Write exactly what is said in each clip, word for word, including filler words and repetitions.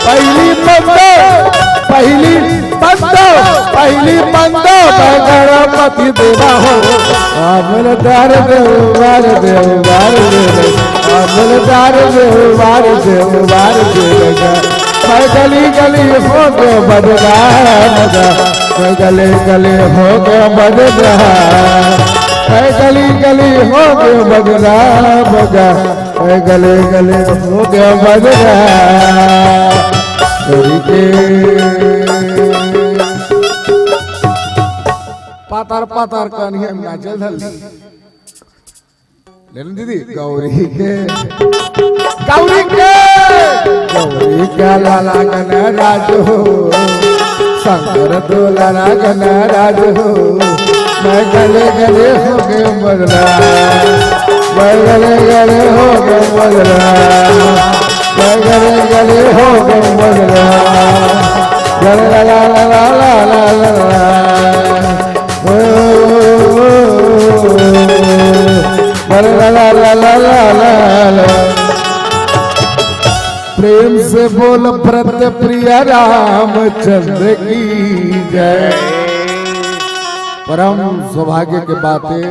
पहली पंदो, पहली पंदो, पहली पंदो, मैं गणपति देवा हो। अमल दार देव, बार देव, बार देव, अमल दार देव, बार देव, बार देव। मैं गली गली हो गयो बदनाम गा, मैं गली गली हो गयो बदनाम, मैं गली गली हो गयो बदनाम गा। गले गले हो गया बदला। गौरी के पातार पातार कनिया में नाचल धल। लेन दीदी, गौरी के, गौरी के, गौरी के लाला गणराज हो, शंकर तो लाला गणराज हो। मैं गले गले हो गए बदला, मैं गले गले हो गए बदला, मैं गले गले हो गए बदला। गले ला ला ला ला ला ला ला। ओ, ओ, ओ, ओ, ओ। गले ला ला ला ला ला ला ला। प्रेम से बोल प्रिय रामचंद्र की जय। परम सौभाग्य के बात है,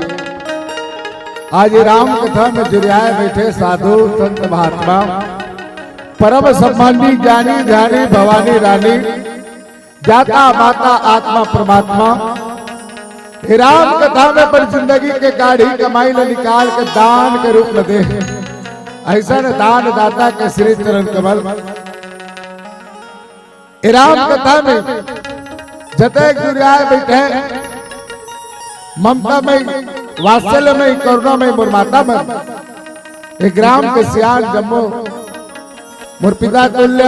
आज ये राम कथा में जुरियाए बैठे साधु संत महात्मा, परम सम्मानी ज्ञानी ध्यानी भवानी रानी, ज्ञाता माता आत्मा परमात्मा, ये राम कथा में अपन जिंदगी के गाढ़ी कमाई ले निकाल के दान के रूप में दे। ऐसा दान दाता के श्री चरण कमल। ए राम कथा में जतक जुरियाए बैठे, ममता में, वात्सल्य में, करुणा में, मोर माता में, ए ग्राम के सियान जम्मो, मोर पिता तुल्य,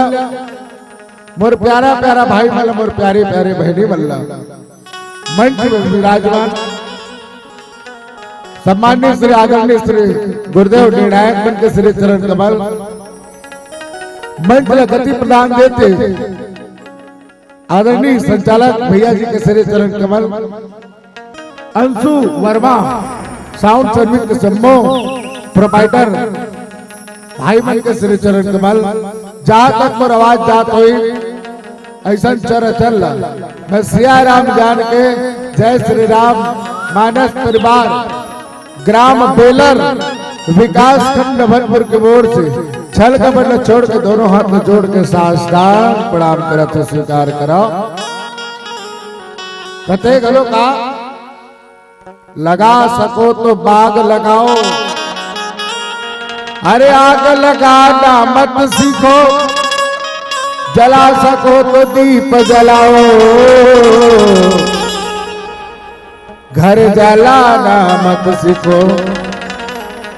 मोर प्यारा प्यारा भाई मन, मोर प्यारी प्यारी बहनी मन ला, मंच में विराजमान सम्माननीय श्री आदरणीय श्री गुरुदेव निर्णायक मन के श्री चरण कमल, मंच ला गति प्रदान देते आदरणीय संचालक भैया जी के श्री चरण कमल, अंशु वर्मा साउंड सर्विस के सम्मो प्रोपाइटर भाई मन के श्री चरण कमल, जहाँ तक मोर आवाज जात होई, ऐसन चर चल। मैं सिया राम जान के जय श्री राम मानस परिवार ग्राम बेलर विकास खंड नभनपुर की ओर से छल कपट छोड़ के दोनों हाथ में जोड़ के साष्टांग प्रणाम करत हे, स्वीकार करो। कते घलो का लगा सको तो बाग लगाओ, अरे आग लगाना मत सीखो, जला सको तो दीप जलाओ, घर जलाना मत सीखो,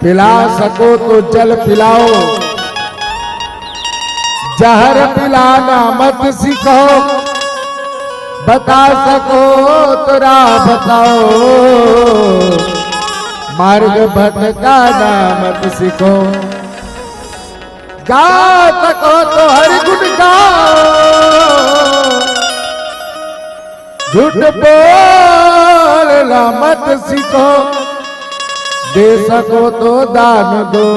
पिला सको तो जल पिलाओ, जहर पिलाना मत सीखो, बता सको तो राह बताओ, मार्ग भटकाना मत सीखो। गा सको तो हरि गुण गाओ, झूठ बोलना मत सीखो, दे सको तो दान दो,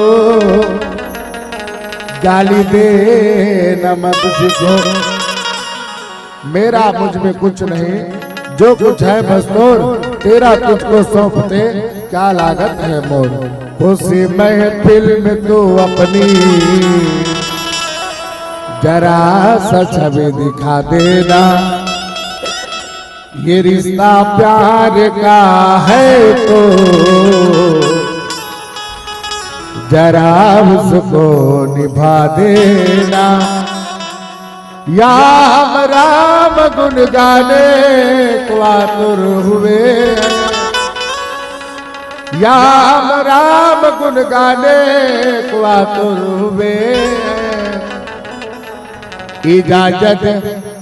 गाली देना मत सीखो। मेरा मुझ में कुछ नहीं, जो कुछ है बस तोर, तेरा तुझको सौंपते क्या लागत है मोर। खुशी महफिल में तू अपनी जरा सा छवि दिखा देना, ये रिश्ता प्यार का है तो जरा उसको निभा देना। या हम राम गुण गाने को आतुर हुए हैं, या हम राम गुण गाने को आतुर हुए हैं। इजाजत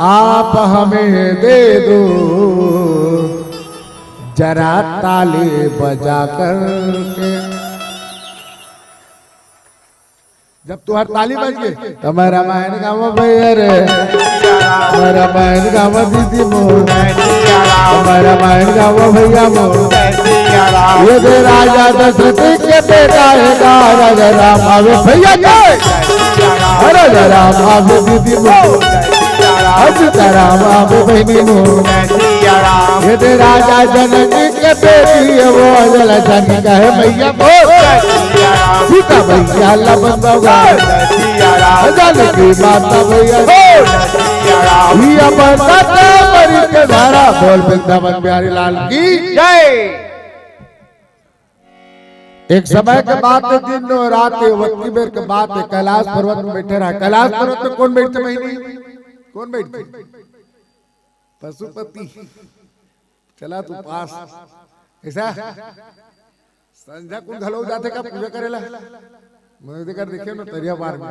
आप हमें दे दो, जरा ताली बजा करके। जब तुहार ताली बज गई, तो मैं रामायण गावा भैया रे, मैं रामायण गावा दीदी मोर, मैं रामायण गावा भैया मोर। ये दे राजा दशरथ के बेटा है, राजा राम आवे भैया के। अरे राम आवे दीदी मोर, सीताराम आवे बहिनी मोर। ये दे राजा जनक के बेटी है, वो अजल जन कहे मैया मोर। सीता मैया ला बंदवा, जानकी माता मैया मोर। ये अपन दाता मरी के धारा बोल वृंदावन बिहारी लाल की जय। एक समय के बात है, दिन और रात है, वक्ती बेर के बात है, कैलाश पर्वत में बैठे रहा। कैलाश पर्वत में कौन बैठते बहिनी? कौन बैठते? पशुपति। चला तू पास। ऐसा संझा कुन घलो जाथे का पूजा करेला? मैं देकर देखे ना तरिया पार में।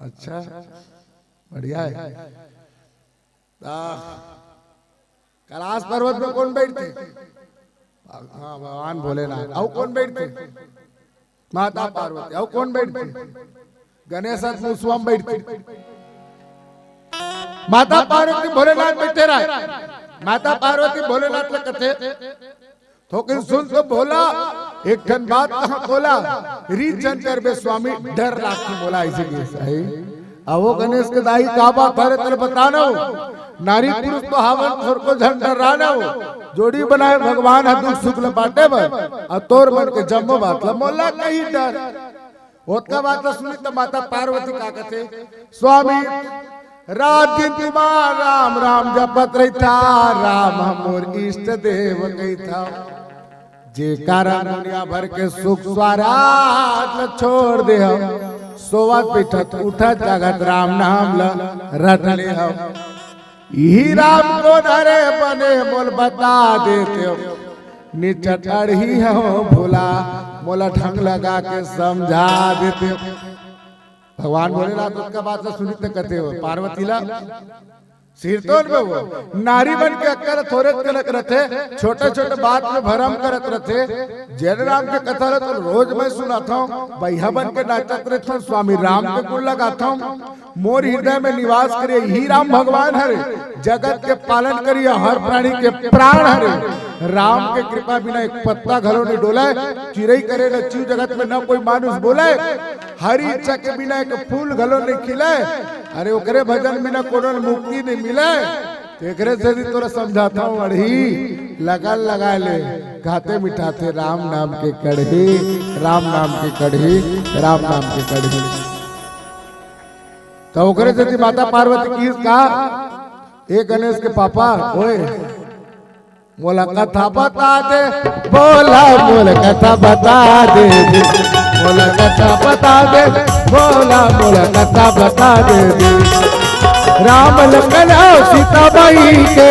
अच्छा, बढ़िया है। ता कैलाश पर्वत में कौन बैठथे? हाँ, भगवान भोलेनाथ। अउ कौन बैठथे? माता पार्वती। अउ कौन बैठथे? गणेश अउ मुसवा म बैठथे। माता पार्वती भोलेनाथ बैठे रहे। माता पार्वती भोलेनाथ ल कथे, थोकिन सुन तो भोला, एक ठन बात कहा बोला, रीझ झन करबे स्वामी, डर लागथे मोला, ऐसे कहिस। अब वो गणेश के दाई का बात हरे, तेला बता न हो। नारी पुरुष तो हावन, थोरको झन डर रहा न हो। जोड़ी बनाए भगवान ह दुख सुख ल बांटे बर, अउ तोर मन के जम्मो बात ल मोला कहि डर। ओतका बात ल सुनी त माता पार्वती का कथे, स्वामी, रात दिन तुम्हार राम राम जपत रहिथा, राम ह मोर इष्ट देव कहिथा। जे कारण दुनिया भर के सुख स्वारात ल छोड़ दे हव, सोवत बैठत उठत जागत राम नाम ल रट ले हव। इही राम कोन हरे बने मोल बता देते हो, निचट अड़ही हो भोला, मोला ढंग लगा के समझा देते हो। भगवान भोलेनाथ ओतका बात ल सुनी त कथे हो पार्वती ला, सिरतोन में वो नारी मन के अक्कल थोरे कनक रथे, छोटे-छोटे बात में भरम करत रथे। जय राम के कथा ल तो रोज मैं सुनाथंव, बइहा बन के नाचत रहिथंव, स्वामी राम के गुण लगाथंव। मोर हृदय में निवास करे इही राम भगवान हरे, जगत के पालन करिया, हर प्राणी के प्राण हरे। राम के कृपा बिना एक पत्ता घलो नइ डोलय, चिरई करे न चीव जगत में न कोई मानुष बोलय, हरी इच्छा के बिना एक फूल घलो नइ खिलय। अरे ओकरे भजन बिना कोनो ल मुक्ति नइ मिलय। तेकरे सेती तोला समझाथंव अड़ही, लगन लगा ले, खाते मिठाथे राम नाम के कड़ही, राम नाम के कड़ही, राम नाम के कड़ही। त ओकरे सेती माता पार्वती कहिस का, ए गणेश के पापा, ओए, मोला कथा बता दे, भोला मोला कथा बता दे, मोला कथा बता दे, भोला मोला कथा बता दे। राम लखन अउ सीता माई के,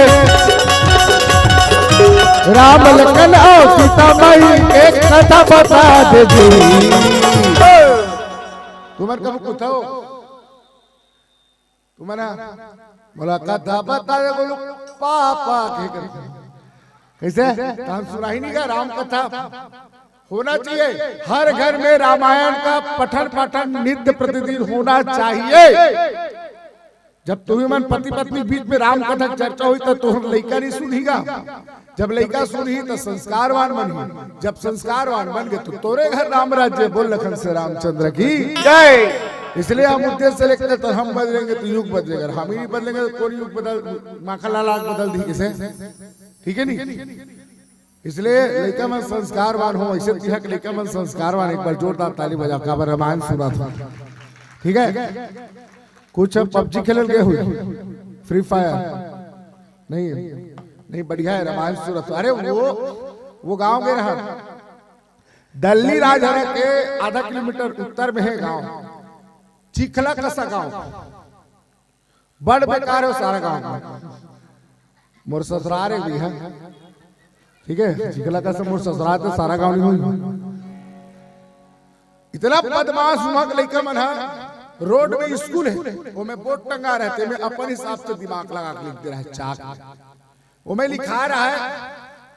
राम लखन अउ सीता माई के कथा बता दे। तुमन कभू पूछो, तुमन ह मोला कथा बता दे बोलो, पापा के करथे। कइसे? त हम सुनाही नहीं का राम कथा होना चाहिए। हर घर में रामायण का पठन पाठन नित्य प्रतिदिन होना चाहिए। जब तुमन पति पत्नी बीच में राम कथा चर्चा होही त तोर लइका नइ सुनही गा। जब लइका सुनही त संस्कारवान बनही, जब संस्कारवान बन गे त तोरे घर राम राज्य। बोल लखन से रामचंद्र की जय। इसलिए हम उद्देश्य लेके चलते, हम बदलेंगे तो युग बदलेगा, हम ही नहीं बदलेंगे तो कौन युग बदल, माखन लाल आग बदल दिही कइसे? ठीक है नहीं? इसलिए लइका मन संस्कारवान हो, ऐसे तिहा के लइका मन संस्कारवान, एक बार जोरदार ताली बजाव, काबर रामायण सुनात हो। ठीक है, कुछ अब पबजी खेलल गए हुए, फ्री फायर नहीं, नहीं बढ़िया है रामायण सुनात हो। अरे वो वो गांव गए रहा, दल्ली राजहरा के आधा किलोमीटर उत्तर में है गांव, चिखला कसा गांव। बड़ बेकार हो सारा गांव का। मोर ससुरार है भैया, ठीक है, चिखला कसा मोर ससुरार, तो सारा गांव नहीं हुई। इतना बदमाश वहां के लइका मन है। रोड में स्कूल है, वो में बोर्ड टंगा रहते, में अपन हिसाब से दिमाग लगा के लिख दे रहा है चाक। वो में लिखा रहा है,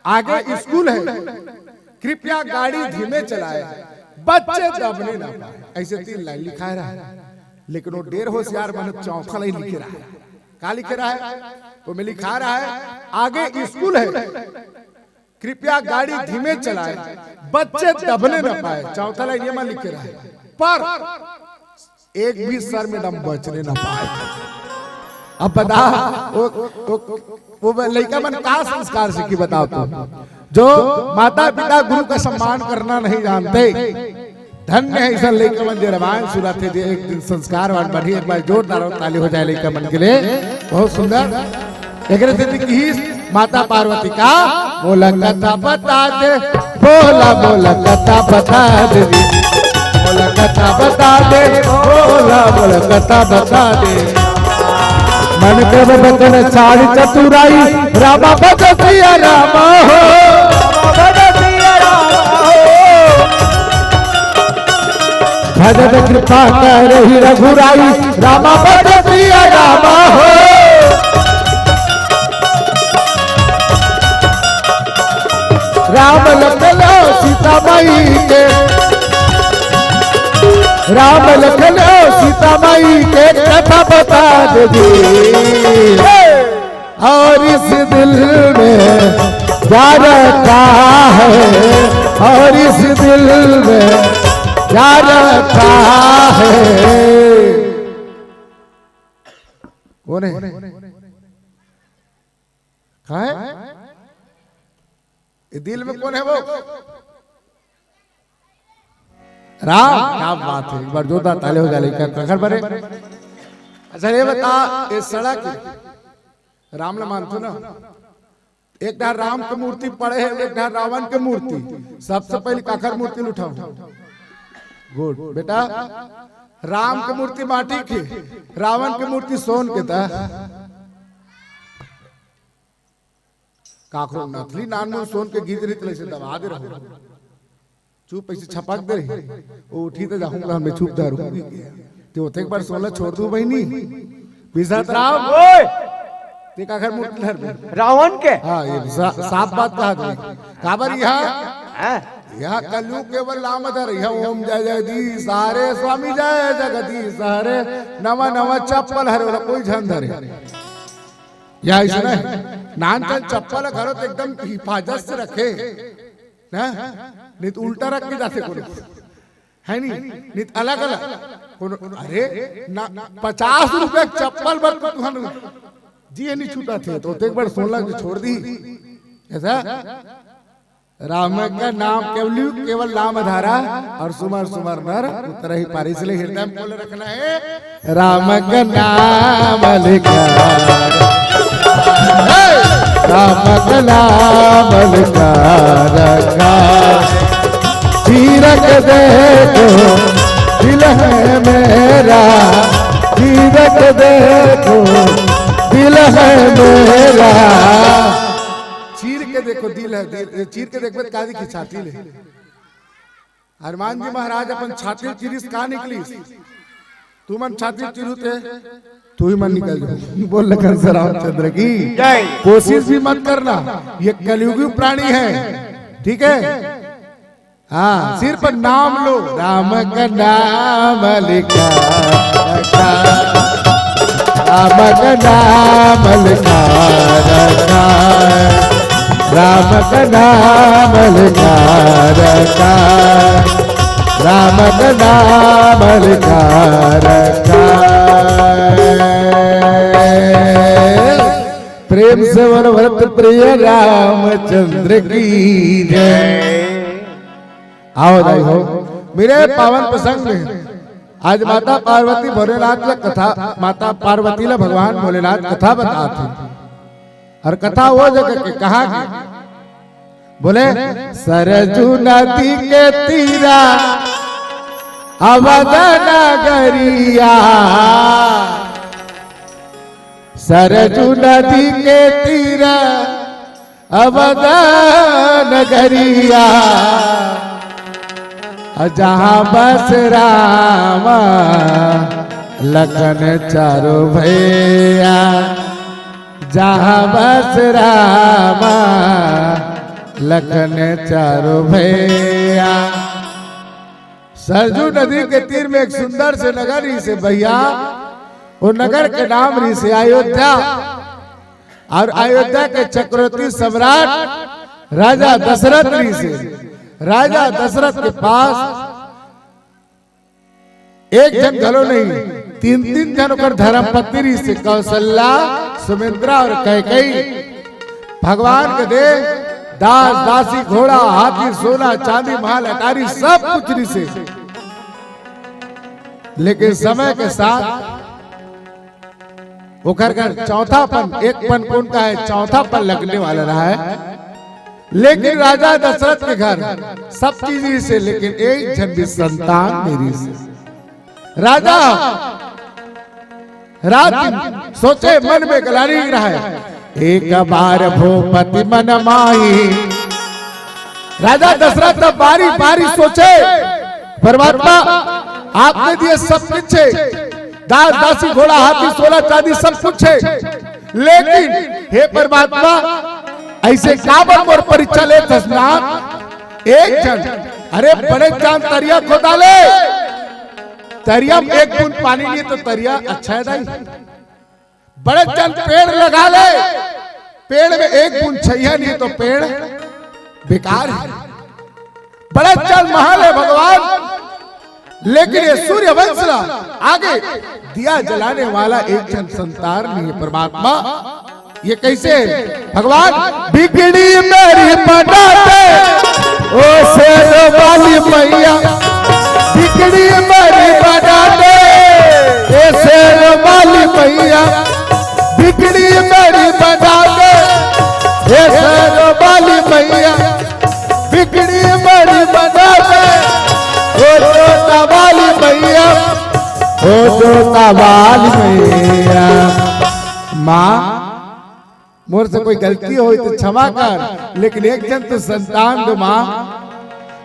आगे स्कूल है, कृपया गाड़ी धीमे चलाए, बच्चे दबने ना पाए। ऐसे तीन लाइन लिखा रहा है, लेकिन वो डेर होशियार मन चौथा लाइन लिखे रहा है। का लिखे रहा है? वो में लिखा रहा है, आगे स्कूल है, कृपया गाड़ी धीमे चलाए, बच्चे दबने ना पाए। चौथा लाइन ये मन लिखे रहा है, पर एक भी सर में दम बचने ना पाए। अब बता, वो, वो, वो लइका मन का संस्कार सीखी, बताओ तुम? जो माता पिता गुरु का सम्मान करना नहीं जानते, धन्य है ऐसा लइका मन जे रामायण सुनत हे, जे एक दिन संस्कारवान बनही। एक बार जोरदार ताली हो जाए लइका मन के लिए, बहुत सुंदर। एकरे सेती किहिस माता पार्वती का, "मोला कथा बता दे, भोला मोला कथा बता दे जी, मोला कथा बता दे, भोला मोला कथा बता दे।" मन के बचन चारि चतुराई, रामा भज सिया रामा हो। भजन कृपा करहि रघुराई, रामा भज सिया रामा हो। राम लखन सीता माई के, राम लखन सीता माई के कथा बता दे जी। और इस दिल में क्या रखा है, और इस दिल में क्या रखा है। कौन है? कहाँ है? ये दिल में कौन है वो? राम, क्या बात है, एक बार जोरदार ताली हो जाए, क्या कखर बरे। अच्छा, ये बता, ये सड़क राम ला मानथो ना? एक ढार राम के मूर्ति पड़े है, एक ढार रावण के मूर्ति। सबसे पहले काकर मूर्ति ल उठाओ? गुड बेटा, राम के मूर्ति माटी के, रावण के मूर्ति सोन के। ता काकरो नथली नानमन सोन के गीत रीत ले से दबा दे रहो। चुप ऐसे छपक दे रही। वो उठी तो जाऊंगा, मैं चुप दारू। ते ओते एक बार सोला छोड़ दू बहिनी। बिसरत राम। ओए! ते काकर मूर्ति धर बे? रावण के? हाँ, ये सा-, साफ बात कहा तूने। काबर यहाँ? हाँ। यहाँ कलयुग केवल नाम धर, यहाँ ओम जय जगदीश हरे, स्वामी जय जगदीश हरे, नवा नवा चप्पल हरे, वाला कोई झन धरे। या ऐसा नहीं, नान चल चप्पल घरो तो एकदम हिफाजत से रखे, ना? नहीं तो उल्टा रख के जाते कोनो, है नहीं? नहीं तो अलग अलग कोनो। अरे ना, पचास रुपया चप्पल बर तो तुहन जी नहीं छूटा थे, तो एक बार सोलह के छोड़ दी। ऐसा राम का नाम केवल, केवल नाम धारा और सुमर सुमर नर उतरहि पार, इसलिए हृदय में बोल रखना है। राम का नाम लिखा, राम का नाम लिखा रखा, चीरक देखो दिल है मेरा, चीरक देखो दिल है मेरा। चीर के देखो दिल है, दिल, चीर के देखबे त का दिखी? छाती ले। हनुमान जी महाराज अपन छाती चीरिस, का निकलिस? तुमन छाती चीरू ते तुही मन निकल जाओ। बोल लखन से रामचंद्र की जय। कोशिश भी मत करना, ये कलयुगी प्राणी है, ठीक है? हाँ, सिर पर नाम लो, राम का नाम लिखा रखा, राम का नाम लिखा रखा, राम का नाम लिखा रखा, राम का नाम लिखा रखा। प्रेम से बोलो भरत प्रिय रामचंद्र की जय। आओ दाई हो, मेरे पावन प्रसंग में आज माता पार्वती भोलेनाथ ला कथा, माता पार्वती ला भगवान भोलेनाथ कथा बतात हे। और कथा वो जगह के कहा के बोले, सरजू नदी के तीरा अवध नगरिया, सरजू नदी के तीरा अवध नगरिया, जहाँ बस राम लखन चारो भैया, जहाँ बस राम लखन चारो भैया। सरजू नदी के तीर में एक सुंदर से नगर रहिसे भैया, वो नगर के नाम रहिसे अयोध्या। और अयोध्या के चक्रवर्ती सम्राट राजा दशरथ रहिसे। राजा दशरथ के पास एक झन घलो नहीं, तीन तीन झन ओकर धर्मपत्नी रिहिसे, कौशल्या, सुमित्रा और कैकेयी। भगवान के दे दास दासी, घोड़ा हाथी, सोना चांदी, महल अटारी, सब कुछ रिहिसे। लेकिन समय के साथ ओकर घर चौथापन, एक पन कोन का है, चौथापन लगने वाला रहा है। लेकिन राजा दशरथ के घर सब चीज रिहिसे, लेकिन एक झन भी संतान नहीं रिहिसे। राजा रात दिन सोचे, मन में गलानी रहा है, एक बार भूपति मन माही। राजा दशरथ बारी बारी सोचे, परमात्मा, आपने दिए सब कुछ है, दास दासी, घोड़ा हाथी, सोना चांदी, सब कुछ है, लेकिन हे परमात्मा, ऐसे काबर मोर परीक्षा लेथस ना? एक झन, अरे बड़े झन तरिया खोदा ले, तरिया में एक बूंद पानी नहीं तो तरिया अच्छा है दाई। बड़े झन पेड़ लगा ले, पेड़ में एक बूंद छइया नहीं तो पेड़ बेकार है। बड़े झन महल है भगवान, लेकिन ये सूर्यवंश ला आगे दिया जलाने वाला एक झन संतान नहीं है परमात्मा। ये कैसे है भगवान? बिगड़ी मेरी बना दे, ओ शेर वाली मैया, बिगड़ी मेरी बना दे, ए शेर वाली मैया, बिगड़ी मेरी बना दे, ए शेर वाली मैया, बिगड़ी मेरी बना दे, ओ जोता वाली मैया, ओ जोता वाली मैया। माँ, मोर से कोई गलती होई तो क्षमा कर, लेकिन एक झन तो संतान दो माँ।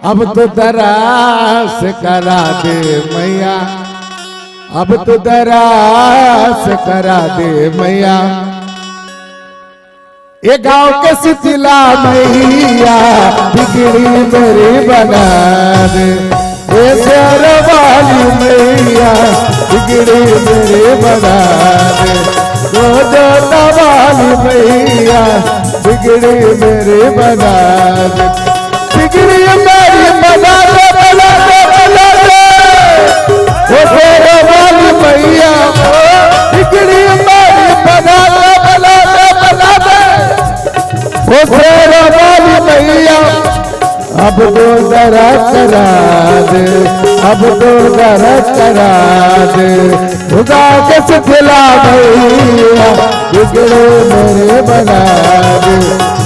अब तो दरस करा दे मैया, अब तो दरस करा दे मैया। ये गांव के शीतला मैया, बिगड़ी मेरी बना दे। हे शेर वाली मैया, बिगड़ी मेरी बना दे। ओ जोता वाली मैया, बिगड़ी मेरी बना दे। बिगड़ी मेरी बना दे, बना दे, बना दे। ओ शेर वाली मैया, बिगड़ी मेरी बना दे, बना दे, बना दे। ओ शेर वाली मैया, अब तो दरस करा दे, अब तो दरस करा दे। खुदा के शीतला मैया, बिगड़े मेरे बना दे।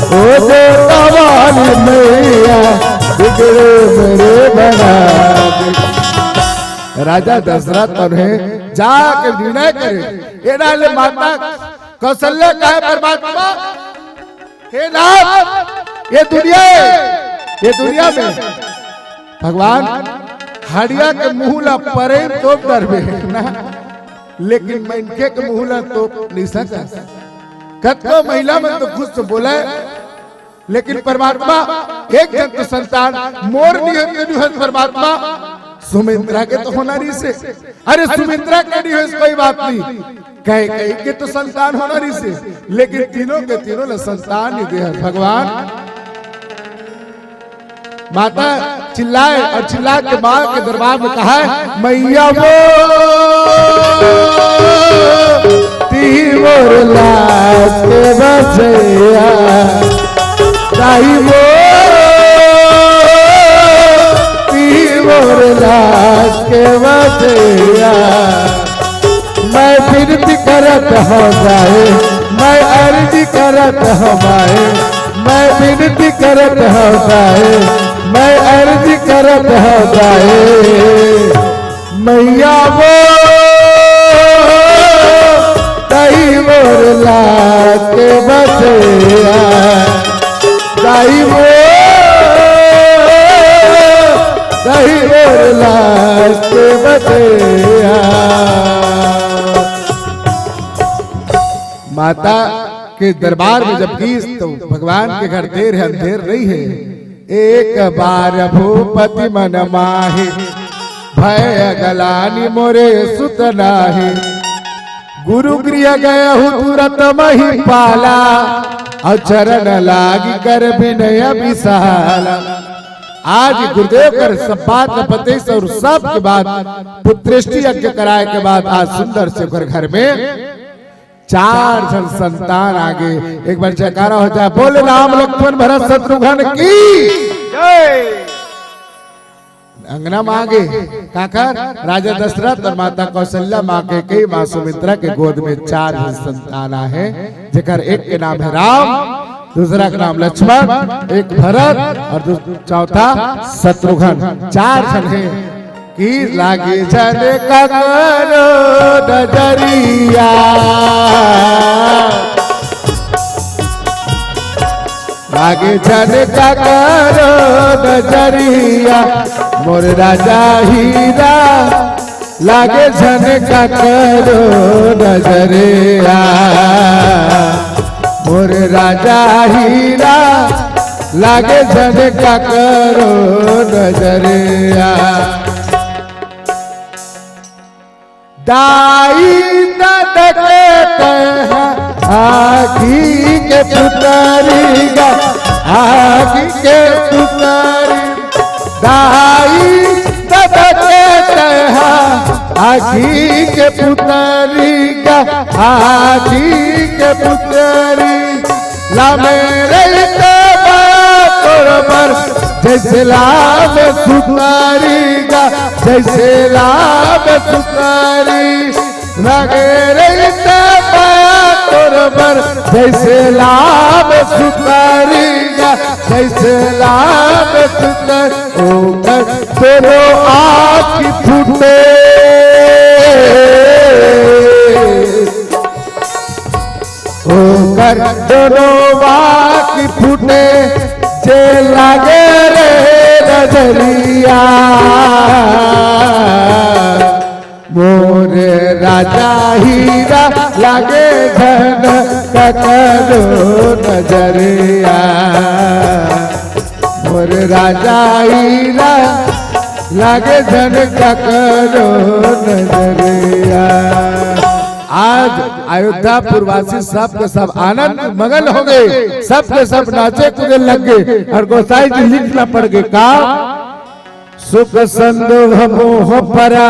ओ जोता वाली मैया, बिगड़े मेरे बना दे। राजा दशरथ उन्हें जाके निर्णय करे, ए डाले माता कौशल्या कहे, परमात्मा, हे नाथ, ये दुनिया है, ये दुनिया में भगवान हड़िया के मुंह ला परे तोप डरबे ना, लेकिन मनखे के मुंह ला तोप नहीं सकस। कतको महिला मन तो कुछ तो बोले, लेकिन परमात्मा एक झन तो संतान मोर निहत के निहत परमात्मा सुमित्रा के तो होना रिहिसे। अरे सुमित्रा के निहत कोई बात नहीं, कैकेयी के तो संतान होना रिहिसे, लेकिन तीनों के तीनों ला संतान नहीं दे भगवान। माता चिल्लाए और चिल्ला के माँ के दरबार में कहा है, मैया वो ती मोर लाज के बसैया, ताई वो ती मोर लाज के बसैया। मैं विनती करत हूँ गाए, मैं अर्जी करत हूँ गाए, मैं विनती करत हूँ गाए, मैं अर्जी करत हूँ गाए। मैया वो ताई मोर लाज के बसैया, ताई वो ताई मोर लाज के बसैया। माता के दरबार में जब गीस तो भगवान के घर देर है अंधेर नहीं है। एक बार भूपति मन माहे, भय गलानी मोरे सुत नाहे। गुरु गृह गए हूँ तुरत मही पाला, और चरण लागी कर विनय विशाला। आज गुरुदेव कर सब बात ल बतइस अउ सब के बाद पुत्रेष्टि यज्ञ कराए के बाद आज सुंदर से ओकर घर में चार झन संतान आगे। एक बार जयकारा हो जाए, बोले राम लक्ष्मण भरत शत्रुघ्न की। अंगना म आगे काकर राजा दशरथ अउ माता कौशल्या म आके कई माँ सुमित्रा के गोद में चार झन संतान आहे, जेकर एक के नाम हे राम, दूसरा के नाम लक्ष्मण, एक भरत अउ दू-, चौथा शत्रुघ्न। चार झन हे कि लागे झन ककरो नजरिया। लागे झन ककरो नजरिया, मोर राजा हीरा। लागे झन ककरो नजरिया, मोर राजा हीरा। लागे झन ककरो नजरिया। दाई ददा के तैं हा आँखी के पुतरी गा, आँखी के पुतरी। दाई ददा के तैं हा आँखी के पुतरी गा, आँखी के पुतरी। लामे रहिते बा तोर बर, जइसे लामे सुतरी गा, जइसे लामे सुतरी। लागे रहिते बा तोर बर, जइसे लामे सुतरी गा, जइसे लामे सुतरी। ओकर दोनों आँखी फूटे। ओकर दोनों आँखी फूटे, जे लागे रे नजरिया। मोर राजा हीरा, लागे झन ककरो नजरिया। मोर राजा हीरा, लागे झन ककरो नजरिया। आज अयोध्यापुर वासी सब के सब आनंद मगन हो गे, सब के सब नाचे कूदे लग गे अउ गोसाई जी लिख ला पड़ गे का? सुख संदोह मोह परा,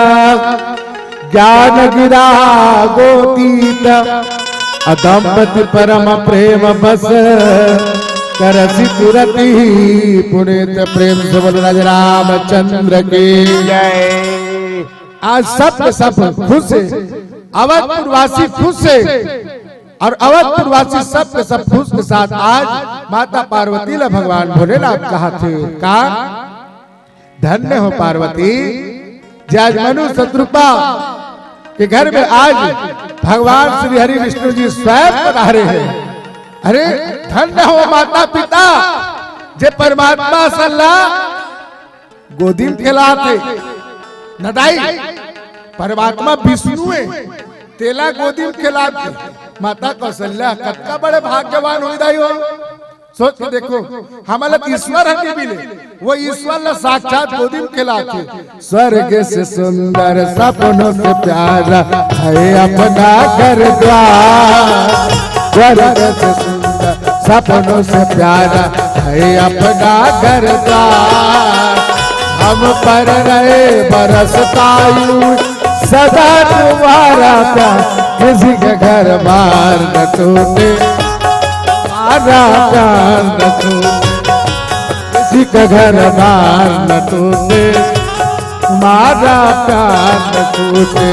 ज्ञान गिरा गोतीत, अदम्पति परम प्रेम बस, करसि तुरति ही पुनीत। प्रेम से बोल राजा रामचंद्र की। जय। आज सब के सब खुश हे, अवधपुर वासी खुश हे अउ अवधपुर वासी सब के सब खुश के साथ आज माता पार्वती ला भगवान भोलेनाथ कहाथे का? धन्य हो पार्वती, जे आज मनु शतरूपा के घर में आज भगवान श्री हरि विष्णु जी स्वयं पधारे हे। अरे धन्य हो माता पिता, जे परमात्मा सन ला गोदी म खेलाथे। न दाई, परमात्मा विष्णु हे, तेला गोदी म खेलाथे। माता कौशल्या कतका बड़े भाग्यवान होही दाई हो। सोच के देखो, हमला तो ईश्वर ह नइ मिले, वो ईश्वर ला साक्षात गोदी म खेलाथे। स्वर्ग से सुंदर सपनों से प्यारा है अपना घर द्वार। स्वर्ग से सुंदर सपनों से प्यारा है अपना घर द्वार। हम पर रहे बरसता यूं सदा तुम्हारा प्यार, किसी के घर बार न टूटे, हमारा प्यार न टूटे, किसी के घर बार न टूटे, हमारा प्यार न टूटे।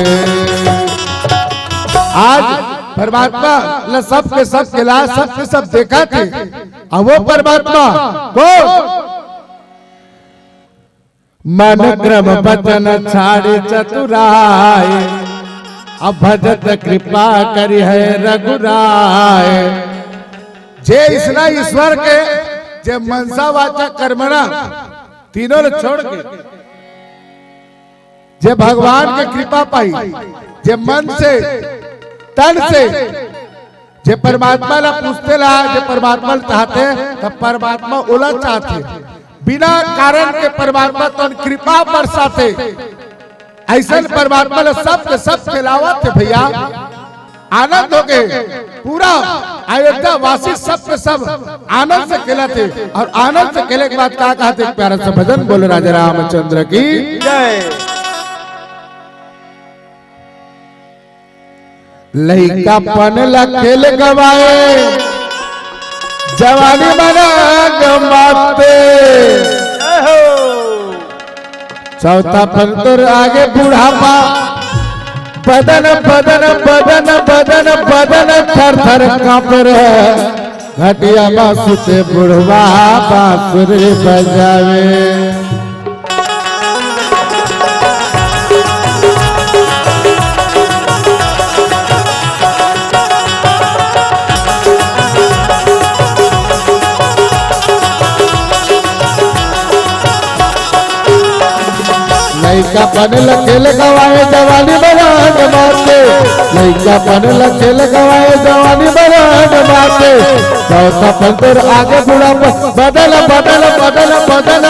आज परमात्मा ला सब के सब खेला, सब के सब देखाथे। अउ वो परमात्मा कौन? मन क्रम बचन छाड़ि चतुराय, अब भजत कृपा करिहै रघुराय। जे अइसना ईश्वर के, जे मनसा वाचा कर्मणा तीनों ल छोड़ के, जे भगवान के कृपा पाही, जे मन से, तन से, जे परमात्मा ला पूजथे ला, जे परमात्मा ला चाहथे, त परमात्मा ओला चाहथे। बिना कारण के परमात्मा तोर कृपा बरसाथे। अइसन परमात्मा ला सब के सब खेलावथे भइया। आनंद हो गे, पूरा अयोध्या वासी सब के सब आनंद से खेलत हे, और आनंद से खेले के बाद का कहत हे, एक प्यारा सा भजन बोले राजा रामचंद्र की। जय। लइकापन ल खेल गवाए, जवानी मना गमाते। जय हो। चौथापन तोर आगे बुढ़ापा, बदन, बदन, बदन, बदन, बदन थर थर कांपे रे। खटिया मा सुते बुढ़वा बांसुरी बजावे। लइकापन ल खेल गवाए, जवानी मा रंग माते। लइकापन ल खेल गवाए, जवानी मा रंग माते। चौथापन तोर आगे बुढ़ापा, बदन, बदन, बदन, बदन,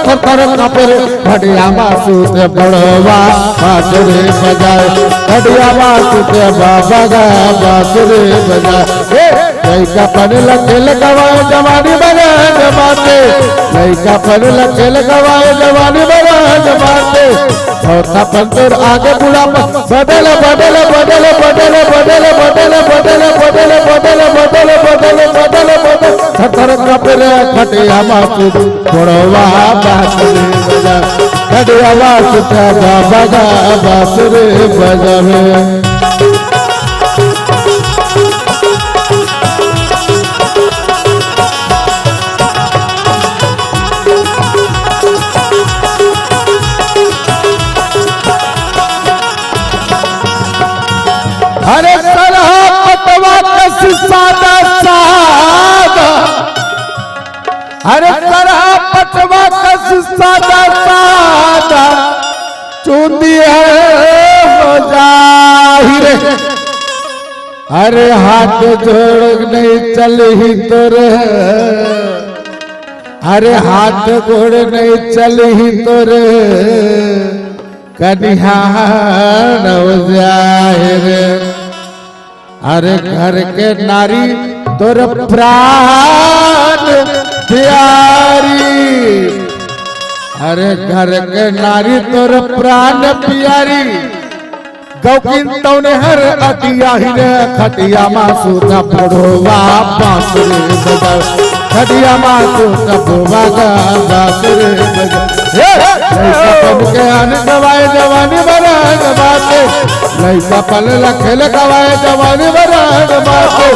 थर थर कांपे रे। खटिया मा सुते बुढ़वा बांसुरी बजाए, खटिया मा सुते बाबा गा बांसुरी बजाए। ए, लइकापन ल खेल गवाए, जवानी मा रंग माते। लइकापन ल खेल गवाए, जवानी मा रंग माते। चौथापन तोर आगे बुढ़ापा, बदन, बदन, बदन, थर थर कांपे रे। खटिया मा सुते बुढ़वा बांसुरी बजाए, खटिया मा सुते बाबा गा बांसुरी बजावे। अरे सरहा पटवा कस सादा सादा, अरे सरहा पटवा कस सादा सादा, चूंदी हे हो जाहि रे। अरे हाथ जोड़ नहीं चलही तोर, अरे हाथ गोड़ नहीं चलही तोर, कनिहा हो जाहि रे। अरे घर के नारी तोर प्राण प्यारी, अरे घर के नारी तोर प्राण प्यारी। गौकिन तौने हर अतियाही रे, खटिया मा सुता बुढ़वा बांसुरी बजावे, खटिया मा सुता बुढ़वा गा बांसुरी बजावे। हे, लइकापन के आन गवाए, जवानी मा रंग माते। लइकापन ल खेल गवाए, जवानी मा रंग माते।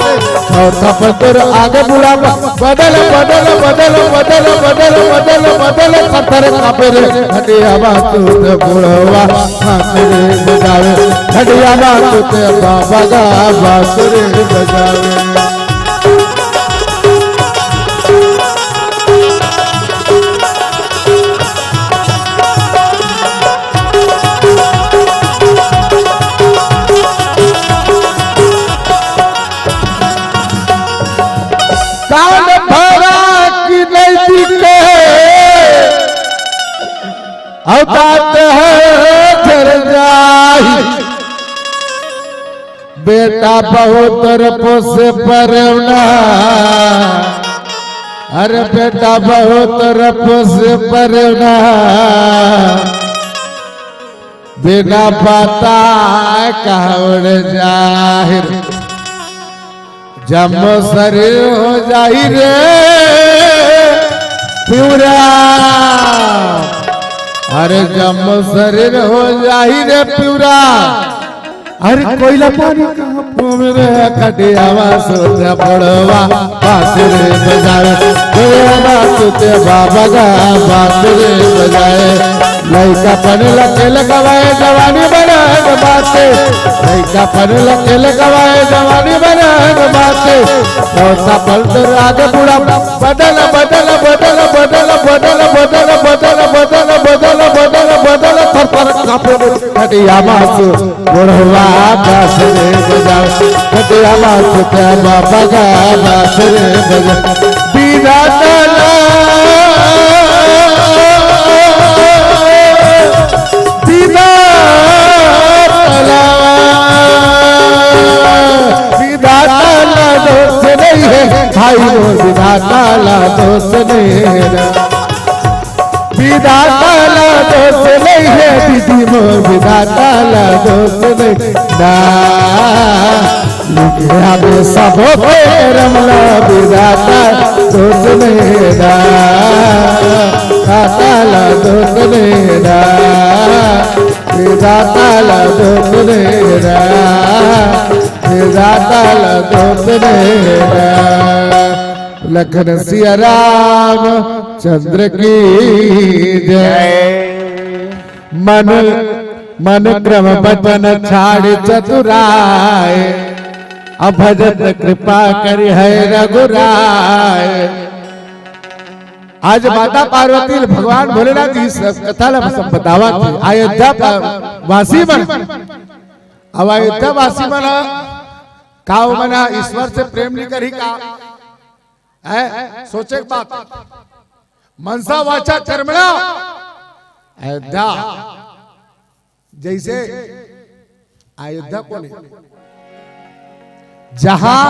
चौथापन तोर आगे बुढ़ापा, बदन, बदन, बदन, थर थर कांपे रे। खटिया मा सुते बुढ़वा बांसुरी बजावे, खटिया मा सुते बाबा गा बांसुरी बजावे। कान भरा कि नहीं बिके, औकात हे झर जाही। बेटा बहू तोर पोसे परेवना, अरे बेटा बहू तोर पोसे परेवना, बिना पता कहाँ उड़ जाहि रे। जम्मो शरीर हो जाहि रे पिउरा, अरे जम्मो शरीर हो जाहि रे पिउरा। अरे कोइला पानी कहाँ मेरे खटिया मा सुते बुढ़वा बांसुरी बजावे, खटिया मा सुते बाबा गा बांसुरी बजाए। लइकापन ल खेल गवाए, जवानी मा रंग माते। लइकापन ल खेल गवाए, जवानी मा रंग माते। चौथापन तोर आगे बुढ़ापा, बदन, बदन, बदन, थर थर कांपे रे। खटिया मा सुते बुढ़वा बांसुरी बजावे, खटिया मा सुते बाबा गा बांसुरी बजावे। बिना तना, बिना तलवा, विधाता ला दोष नहीं है दीदी मोर, विधाता ला दोष नहीं ना। लिखे हमें सब के रमला, विधाता दोष नहीं ना, विधाता ला दोष नहीं ना, विधाता ला दोष नहीं ना, विधाता ला दोष नहीं ना। लखन सिया राम चंद्र की जय। मन मन क्रम बचन छाड़ चतुराय, अब भजत कृपा करि है रघुराय। आज माता पार्वती भगवान भोलेनाथ जी सब कथा ला सब बतावत हे। अयोध्या पा-, वासी मन, अब अयोध्या वासी मन ह का ओमन ह ईश्वर से प्रेम नहीं करही का? है सोचे के बात। मनसा वाचा कर्मणा अयोध्या, जैसे अयोध्या को नहीं, जहां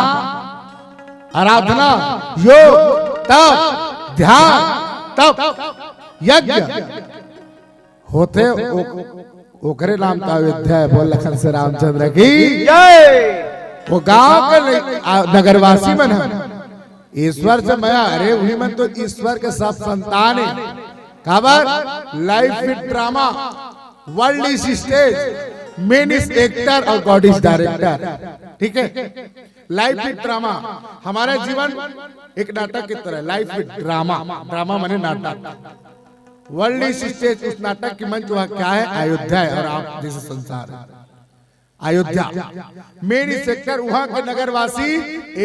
आराधना, योग, तप, ध्यान, तप, यज्ञ होथे, ओ-, ओकरे नाम का अयोध्या है। बोल लखन से रामचंद्र की जय। वो गांव के नहीं, आ, नगरवासी मन ह ईश्वर से मया, अरे उही मन तो ईश्वर के सब संतान है। काबर? Life with drama, world is stage, man is actor और God is director। ठीक है, life with drama, हमारा जीवन एक नाटक की तरह, life with drama, ड्रामा माने नाटक। World is stage, उस नाटक की मंच वह क्या है? अयोध्या है और आप जैसे संसार है। अयोध्या man is actor, वहां के नगरवासी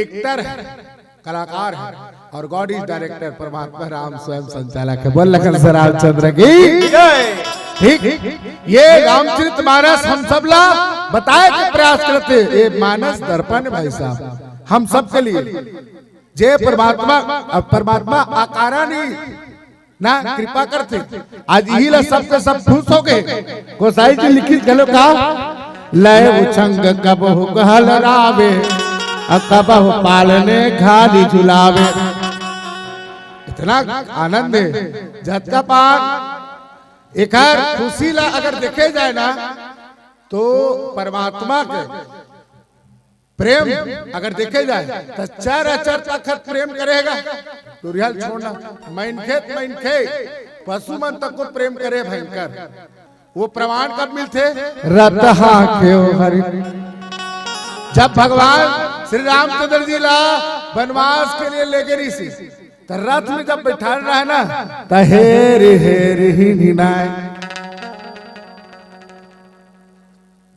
actor है, कलाकार है, और God is director, परमात्मा राम स्वयं संचालक है। बोल लखन से रामचंद्र की जय। ठीक, ये रामचरित मानस हम सब ला बताए के प्रयास करते, ये मानस दर्पण है भाई साहब, हम सबके लिए। जे परमात्मा, अब परमात्मा आकारा नहीं ना कृपा करथे। आज इही ला सबके सब खुश हो गए। गोसाई जी लिखित घलो का, लय उछंग कबहु कहल रावे, अ कबहु पालने घाली झुलावे। इतना आनंद है। जतका पार एकर खुशी ला अगर देखे जाए ना, तो परमात्मा के प्रेम अगर देखे जाए तो चर अचर तक प्रेम करेगा। टुरिहल छोड़ना, मनखे त मनखे, पशु मन तक को प्रेम करे भयंकर। वो प्रमाण कब मिलथे? रथ हाँके ओ हरि। जब भगवान श्री रामचंद्र जी ला वनवास के लिए लेगे रहिस, तो रथ में जब बैठाल रहा ना, तो हेरि हेरि ही निनाय।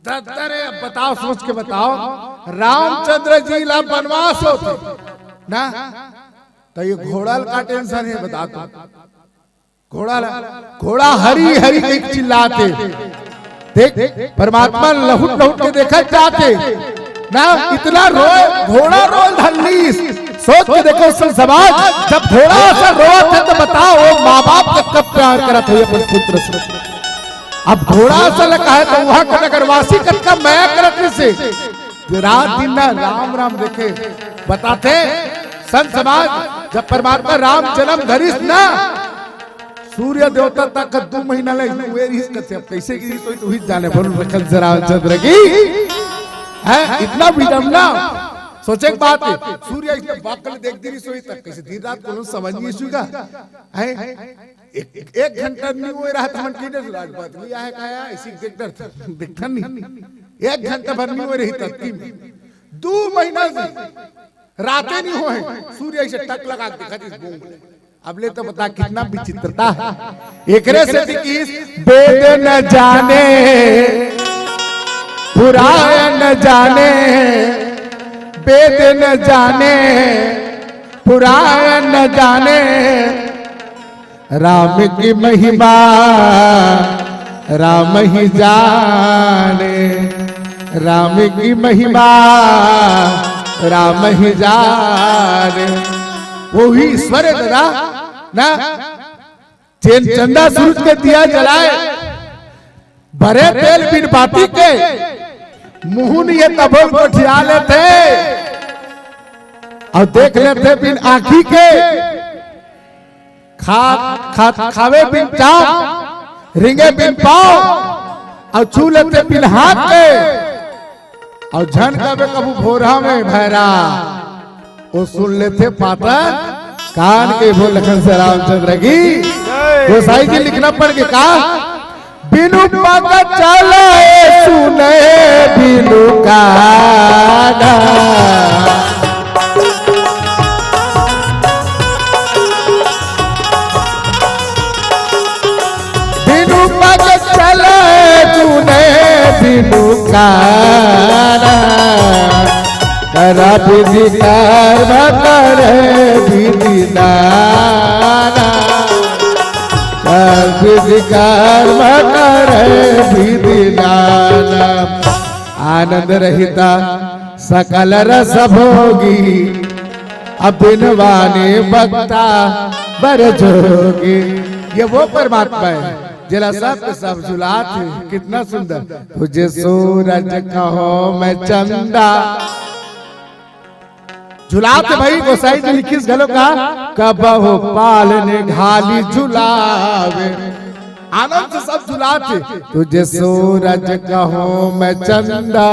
दद्दा रे, अब बताओ, सोच के बताओ, रामचंद्र जी ला वनवास होथे ना, तो ये घोड़ा ला का टेंशन है, बता तो। घोड़ा ला, घोड़ा हरी हरी कहिके चिल्लाथे। देख, परमात्मा लहुट लहुट के देखा जाथे ना, इतना रोए, घोड़ा रोए धरलीस। सोच के देखो सन समाज, जब घोड़ा सा रोत है तो बताओ, वो माँ बाप का कब प्यार करत है अपन पुत्र से? अब घोड़ा सा लगा है तो वहां के नगरवासी कतका मया करत रहिसे। रात दिन ना राम राम देखे बताथे संत समाज, जब परमात्मा राम जन्म धरिस ना, सूर्य देवता तक दू महीना ले हुए रहिस कथे। अब कैसे गिरिस होही तो ही जाने। बोल रखन से रामचंद्र की है इतना विडम्बना। सोचे के बात है, सूर्य इसने बाकल देख दी रहिस होही तक कैसे दिन रात कोनो समझ नहीं सुगा है। एक, एक घंटा नहीं हुए रहा था मन की डर राजबात नहीं आया काया इसी देख डर था, देखता नहीं। एक घंटा भर नहीं हुए रही तक की दू महीना से राते नहीं हुए, सूर्य ऐसे टक लगा के देखा इस बूंद। अब ले तो बता कितना विचित्रता है। एकरे से किस वेद न जाने, पुराण न जाने, वेद न जाने, पुराण न जाने, राम की महिमा राम ही जाने, राम की महिमा राम ही जाने। वो ही ईश्वर है दादा ना, जेन चंदा सूरज के दिया जलाए, भरे तेल बिन बाती के, मुंह नहीं है तभो गोठिया लेथे और देख लेथे बिन आंखी के। खात खात खावे बिन चाम, रिंगे बिन पाँव, अउ छू लेथे बिन हाथ के। अउ झन कबे कभू भोरहा में भैरा, ओ सुन लेथे पातर कान के। बोल लखन से रामचंद्र की। गोसाई जी लिखना पड़ के का? बिनु पग चले सुने बिनु काना। बिनु पग चले सुने बिनु काना। करा विधि कर्म करे विधि नाना। कर विधि कर्म करे विधि नाना। आनंद रहिता सकल रस भोगी, अब बिनवाने बक्ता बर जोगी। ये वो परमात्मा है जेला सब के सब झुलात हे। कितना सुंदर। तुझे सूरज कहो मैं चंदा। झुलात हे भाई, गोसाई जी लिखिस घलो का, कबहु पाल निघाली झुलावे। आनंद से सब झुलात हे। तुझे सूरज कहूँ मैं चंदा,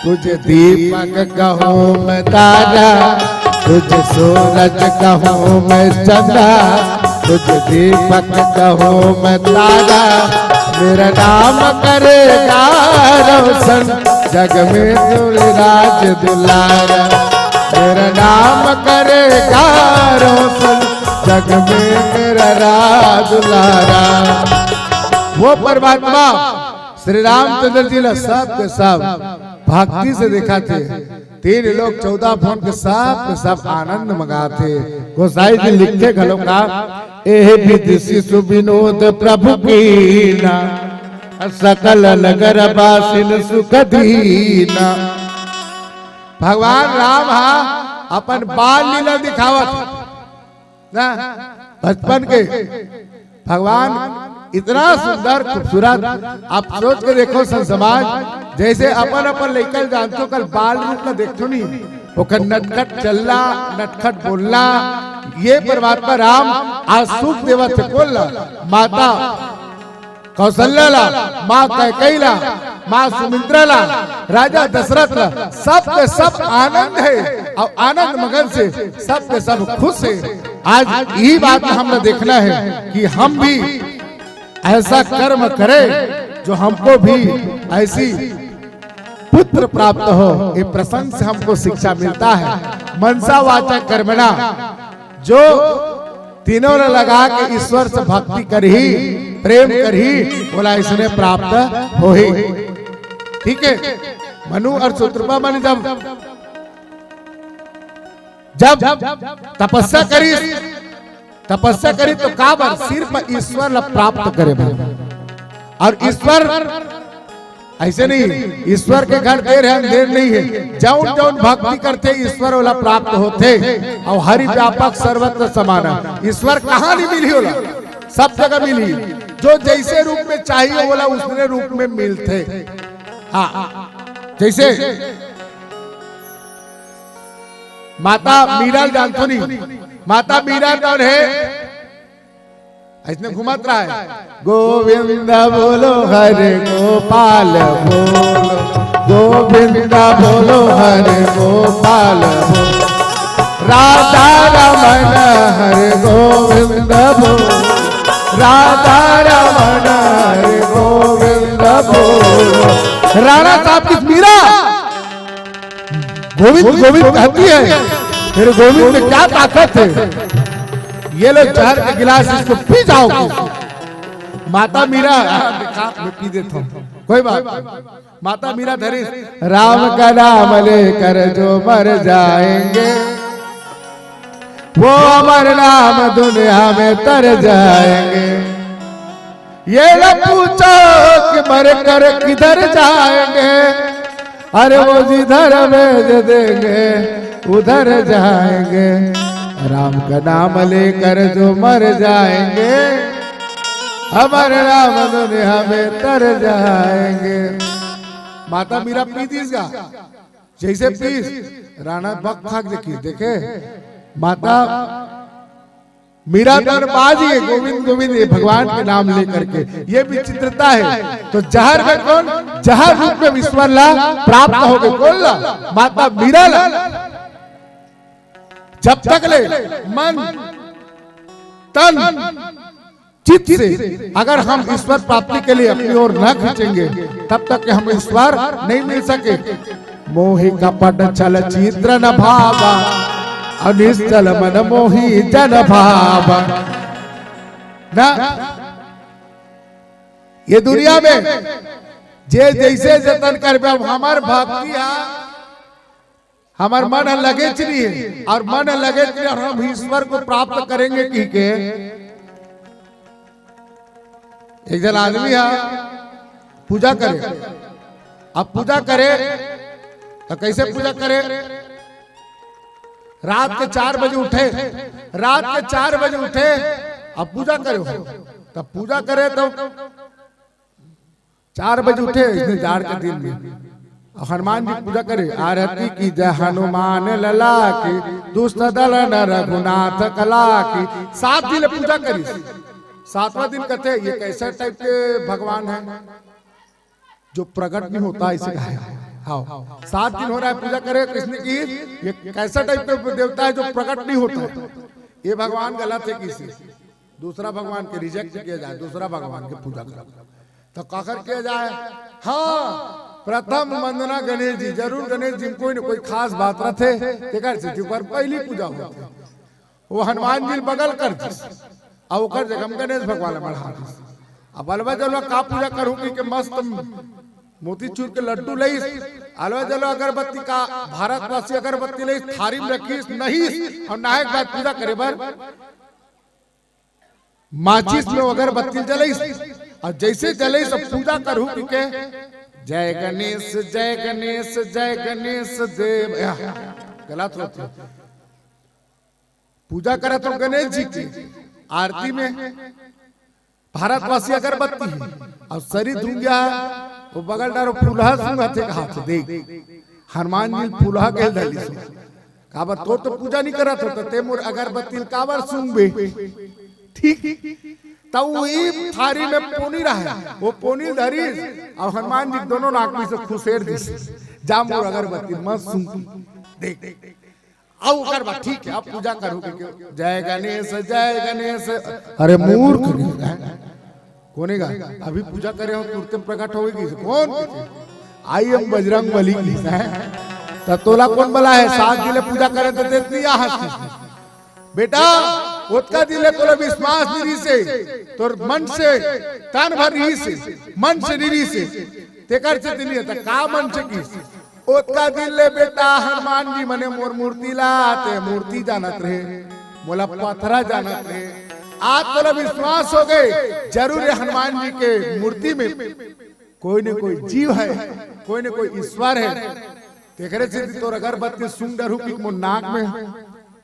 तुझे दीपक कहूँ मैं तारा, तुझे सूरज कहूँ मैं चंदा, तुझे दीपक कहूँ मैं तारा। मेरा नाम करेगा रोशन जग में दुलराज दुलारा। मेरा नाम करेगा रोशन जग में मेरा राज दुलारा। वो परमात्मा श्री रामचंद्र जी ला सब के सब भक्ति से देखथे। तीन लोक चौदह भुवन के सब के सब आनंद मगाथे। गोसाई जी लिखथे घलो का, एह विधि शिशु विनोद प्रभु कीना, सकल नगर बासिन सुख दीना। भगवान राम हा अपन बाल लीला दिखावत ना, बचपन के भगवान इतना सुंदर, खूबसूरत। आप सोच के देखो, संत समाज, जैसे अपन अपन लइका ल जानथो, ओकर बाल रूप ला देखथो नहीं, ओकर नटखट चलना, नटखट बोलना, ये परमात्मा राम आज सुख देवत हे। कोन ला? माता कौशल्या ला, माँ कैकेयी ला, माँ सुमित्रा ला, राजा दशरथ ला, सब के सब आनंद हे अउ आनंद मगन से सब के सब खुश हे। आज यही बात में हमला देखना हे कि हम भी ऐसा कर्म करें जो हमको भी ऐसी पुत्र प्राप्त हो। ये प्रसंग से हमको शिक्षा मिलता है। मनसा वाचा कर्मणा, जो तीनों ला लगा के ईश्वर से भक्ति करही, प्रेम करही, ओला अइसने प्राप्त होही। ठीक है, मनु अउ शूद्रपा मन जब, जब तपस्या करिस, तपस्या करिस तो काबर? सिर्फ ईश्वर ला प्राप्त करे बर। अउ ईश्वर अइसे नहीं, ईश्वर के घर देर हे अंधेर नहीं हे। जउन जउन भक्ति करथे, ईश्वर ओला प्राप्त होथे। अउ हरि व्यापक सर्वत्र समाना, ईश्वर कहाँ नहीं मिलही ओला? सब जगह मिलही। जो जइसे रूप में चाहिए, ओला उसने रूप में मिलथे। हाँ, जइसे माता मीरा ल जानथो नहीं, माता मीरा कौन हे? अइसने घूमत रहा हे। गोविंद बोलो, हरे गोपाल बोलो, गोविंद बोलो, हरे गोपाल बोलो, राधा रमण हरे गोविंद बोलो, राधा रमण हरे गोविंद बोलो। राणा साहब की मीरा गोविंद गोविंद कहती है, मेरे गोविंद में क्या ताकत है? ये लो जहर का गिलास, इसको पी जाओ। माता मीरा, हाँ, देखा, मैं पी देता हूँ, कोई बात नहीं। माता मीरा धरी, राम का नाम लेकर जो मर जाएंगे, वो अमर नाम दुनिया में तर जाएंगे। ये न पूछो कि मर कर किधर जाएंगे, अरे वो जिधर भेज देंगे उधर जाएंगे। राम का नाम लेकर जो मर जाएंगे, अमर नाम दुनिया में तर जाएंगे। माता मीरा पी दीस गा, जइसे पीस, राणा बक फाक देखी, देखे माता मीरा तो बाज ये गोविंद गोविंद ये भगवान के नाम लेकर के, ये विचित्रता है। तो जहर में कौन, जहर रूप में ईश्वर ला प्राप्त हो गए। कौन ला? माता मीरा ला। जब तक ले मन, तन, चित्त से अगर हम ईश्वर प्राप्ति के लिए अपनी ओर न खींचेंगे, तब तक के हम ईश्वर नहीं मिल सके। मोहि कपट छल चित्र न भावा, अनिश्चल मन मोहि जन भावा। ना, ये दुनिया में जे जैसे जतन करबे, अब हमर भक्ति हा, हमर मन ह लगेच नहीं है, और मन ह लगेच नहीं, और हम ईश्वर को प्राप्त करेंगे की के। एक जन आदमी है, पूजा करे। अब पूजा करे तो कैसे पूजा करे? रात के चार बजे उठे, रात के चार बजे उठे, अब पूजा करे हो। तब पूजा करे तो चार बजे उठे, इसने जाड़ के दिन में, और हनुमान जी पूजा करे, आरती की जय हनुमान लला की, दुष्ट दल न रघुनाथ कला की। सात दिन पूजा करी। सातवां दिन कहते, ये कैसा टाइप के भगवान है जो प्रकट नहीं होता, इसे कहा है। हाँ, सात दिन हो रहा है पूजा करे कृष्ण की, ये कैसा टाइप के देवता है जो प्रकट नहीं होता है? ये भगवान गलत है किसी, दूसरा भगवान के रिजेक्ट किया जाए, दूसरा भगवान के पूजा करो। तो काकर किया जाए? हाँ, प्रथम वंदना गणेश जी, जरूर गणेश जी में कोई न कोई खास बात रहते, तेकर से जी पर पहली पूजा होती। वो हनुमान जी बगल कर दिस, और ओकर जगह में गणेश भगवान ला बढ़ा दिस। अब अलवा जलवा का पूजा करूँ की के मस्त मोतीचूर के लड्डू लईस, अलवा जलवा अगरबत्ती का, भारतवासी अगरबत्ती लईस, थारी में रखीस, नहीस, और नहाए के बाद पूजा करे बर माचिस में अगरबत्ती जलईस, और जैसे जलईस, अब पूजा करूँ की के, जय गणेश, जय गणेश, जय गणेश देव। या, गलत होते। पूजा करत हो गणेश जी की, आरती में भारतवासी अगरबत्ती है, और सरी धुंगिया, वो बगल डारो फूलहा सूंघत हे, कहा थे, देख, हनुमान जी फूलहा के धली सु। काबर तोर तो पूजा नहीं करत हो, तो ते मोर अगरबत्ती ल काबर सूंघबे? ठीक, तो वो ई थारी में पोनी रहे, वो पोनी धरी, और हनुमान जी दोनों नाक में से खुसेर दिस, जा मोर अगरबत्ती मत सूंघ। देख, अब ओकर बाद ठीक है, अब पूजा करू के, जय गणेश, जय गणेश। अरे मूर्ख, कोने गा? अभी पूजा करे हो, तुरते प्रकट होगी। कौन? आई एम बजरंग बली की है। तो तोला कौन बला है? सात दिन ले पूजा करे तो देती आहत। बेटा, ओतका दिन ले तोला विश्वास नहीं से, तोर मन से, तन भर नहीं से, मन से नहीं से, तेकर से दिन ये तो का मन से की? ओतका दिन ले बेटा हनुमान जी मने मोर मूर्ति ला, ते मूर्ति जानत रहे, मोला पथरा जानत रहे। आज तोला विश्वास हो गए, जरूर ये हनुमान जी के मूर्ति में कोई न कोई जीव है, कोई न कोई ईश्वर है। तेकरे से तोर अगरबत्ती सूंघ डरू कि मोर नाक में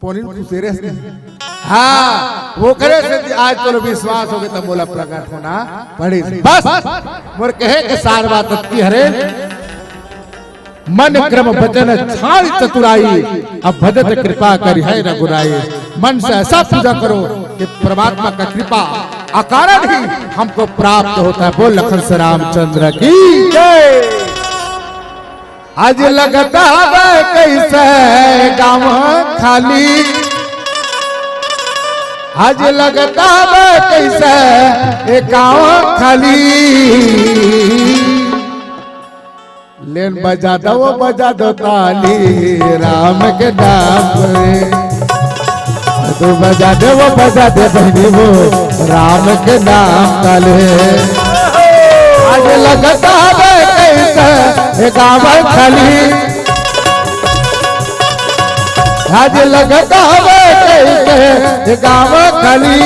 पोनिन खुसेरे हस नहीं। हाँ, वो करे से आज तोला विश्वास हो गए, तब मोला प्रकट होना पड़े। बस, मोर कहे के सार बात अतकी हरे। मन क्रम वचन छाड़ चतुराई, अब भजत कृपा करिहै रघुराई। मन से ऐसा पूजा करो कि परमात्मा का कृपा अकारण ही हमको प्राप्त होता है। बोल लखन से रामचंद्र की जय। आज लगता हवे कैसे गाँव खाली, आज लगता हवे कैसे ए गाँव खाली। लेन बजा दो, बजा दो ताली राम के नाम रे। तू बजा दे, वो बजा दे बहनी वो राम के नाम ताले। आज लगता हवे कैसे ए गाँव खाली, आज लगता हवे कैसे ए गाँव खाली।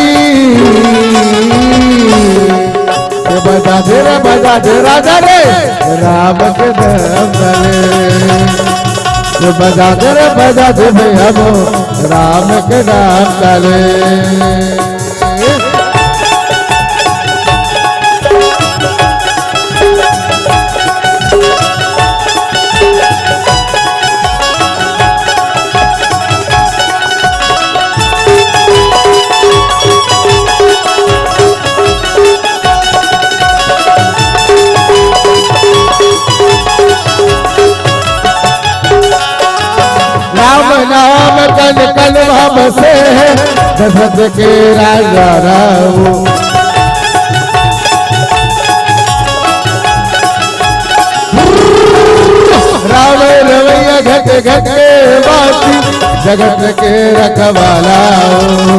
ये बजा दे रे, बजा दे राजा रे, राम के नाम ताले। ये बजा दे रे, बजा दे भैया वो, राम के नाम ताले। सत के राजा राव। राम रवैया घट घट के वासी, जगत के रखवाला हो,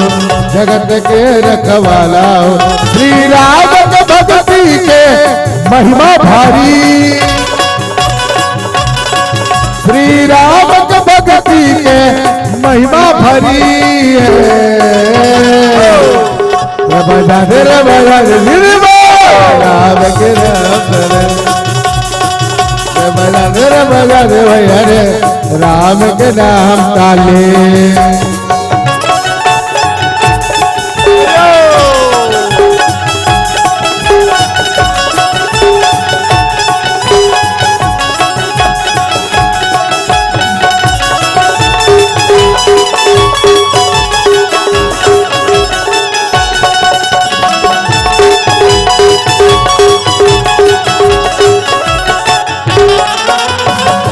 जगत के रखवाला हो। श्री राम के भक्ति के महिमा भारी, श्री राम के भक्ति के महिमा भारी है। रे बजा दे, रे बजा दे, रे बजा, राम के नाम ताले। रे बजा दे, रे बजा दे भैया रे, राम के नाम ताले।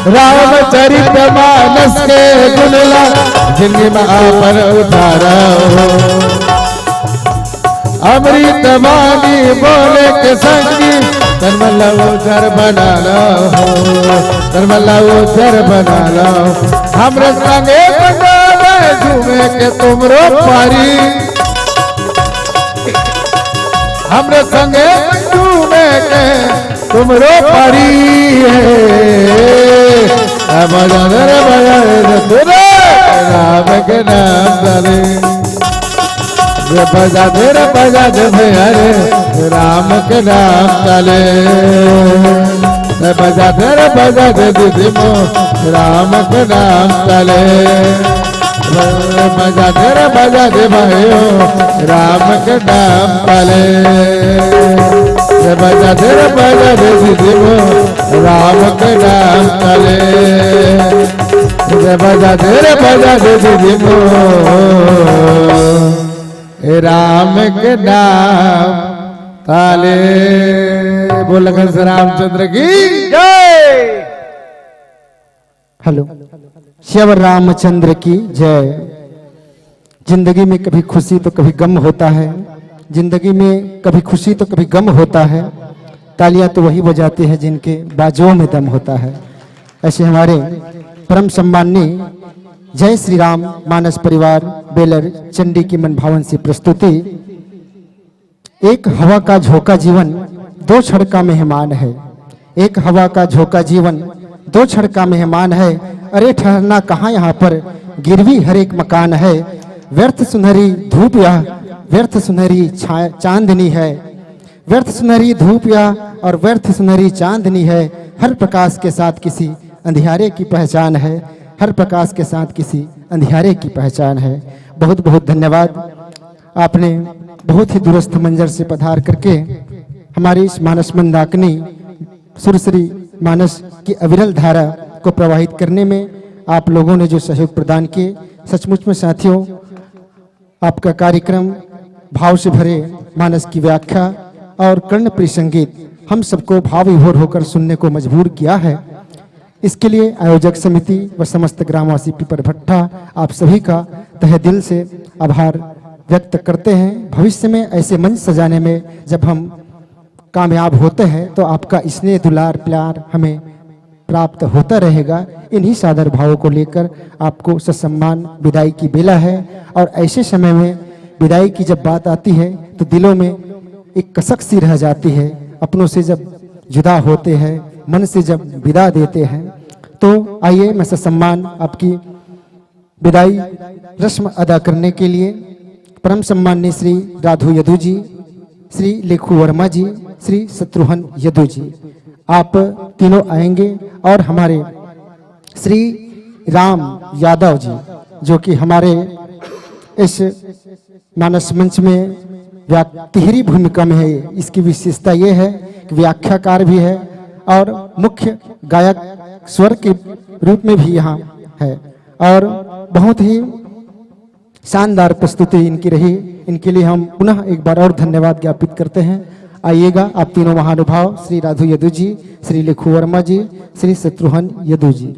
रामचरित मानस के गुण ला, जिंदगी में आपन उतारा हो। अमृत बानी बोले के संगी, तन मन ला उजर बना लो हो, तन मन ला उजर बना लो। हमरे संगे पंडाल में झूमे के तुमरो पारी, हमरे संगे झूमे के तुमरो पारी है। अब बजा दे रे, बजा दे रे, राम के नाम ताले। रे बजा दे रे, बजा दे भैया रे, राम के नाम ताले। रे बजा दे रे, बजा दे दीदी मो, राम के नाम ताले। रे बजा दे रे, बजा दे भाइयों, राम के नाम ताले। रे बजा दे रे, बजा दे दीदी मो, राम के नाम ताले। रे बजा दे रे, बजा दे दीदी मो, ए राम के नाम ताले। बोल लखन से रामचंद्र की जय। हेलो, श्यावर रामचंद्र की जय। जिंदगी में कभी खुशी तो कभी गम होता है, जिंदगी में कभी खुशी तो कभी गम होता है। तालियां तो वही बजाते हैं जिनके बाजुओं में दम होता है। ऐसे हमारे परम सम्माननीय जय श्री राम मानस परिवार बेलर चंडी की मनभावन सी प्रस्तुति। एक हवा का झोंका जीवन, दो क्षण का मेहमान है। एक हवा का झोंका जीवन, दो क्षण का मेहमान है। अरे ठहरना कहाँ यहाँ पर, गिरवी हर एक मकान है। व्यर्थ सुनहरी धूप यह, व्यर्थ सुनहरी छा-, चांदनी है। व्यर्थ सुनहरी धूप यह और व्यर्थ सुनहरी चांदनी है। हर प्रकाश के साथ किसी अंधियारे की पहचान है, हर प्रकाश के साथ किसी अंधियारे की पहचान है। बहुत बहुत धन्यवाद। आपने बहुत ही दूरस्थ मंजर से पधार करके हमारे इस मानस मंदाकिनी सुरसरी मानस की अविरल धारा को प्रवाहित करने में आप लोगों ने जो सहयोग प्रदान किए, सचमुच में साथियों, आपका कार्यक्रम भाव से भरे मानस की व्याख्या और कर्णप्रिय संगीत हम सबको भाव विभोर होकर सुनने को मजबूर किया है। इसके लिए आयोजक समिति व समस्त ग्रामवासी पीपर भट्टा आप सभी का तहे दिल से आभार व्यक्त करते हैं। भविष्य में ऐसे मंच सजाने में जब हम कामयाब होते हैं तो आपका स्नेह, दुलार, प्यार हमें प्राप्त होता रहेगा। इन्हीं सादर भावों को लेकर आपको ससम्मान विदाई की बेला है। और ऐसे समय में विदाई की जब बात आती है तो दिलों में एक कसक सी रह जाती है। अपनों से जब जुदा होते हैं, मन से जब विदा देते हैं, तो आइए मैं ससम्मान आपकी विदाई रस्म अदा करने के लिए परम सम्माननीय श्री राधु यदु जी, श्री लेखू वर्मा जी, श्री शत्रुघ्न यदु जी, आप तीनों आएंगे और हमारे श्री राम यादव जी, जो कि हमारे इस मानस मंच में व्या-, तिहरी भूमिका में है। इसकी विशेषता ये है कि व्याख्याकार भी है और मुख्य गायक स्वर के रूप में भी यहाँ है और बहुत ही शानदार प्रस्तुति इनकी रही। इनके लिए हम पुनः एक बार और धन्यवाद ज्ञापित करते हैं। आइएगा आप तीनों महानुभाव, श्री राधु यदु जी, श्री लेखु वर्मा जी, श्री शत्रुघ्न यदु जी।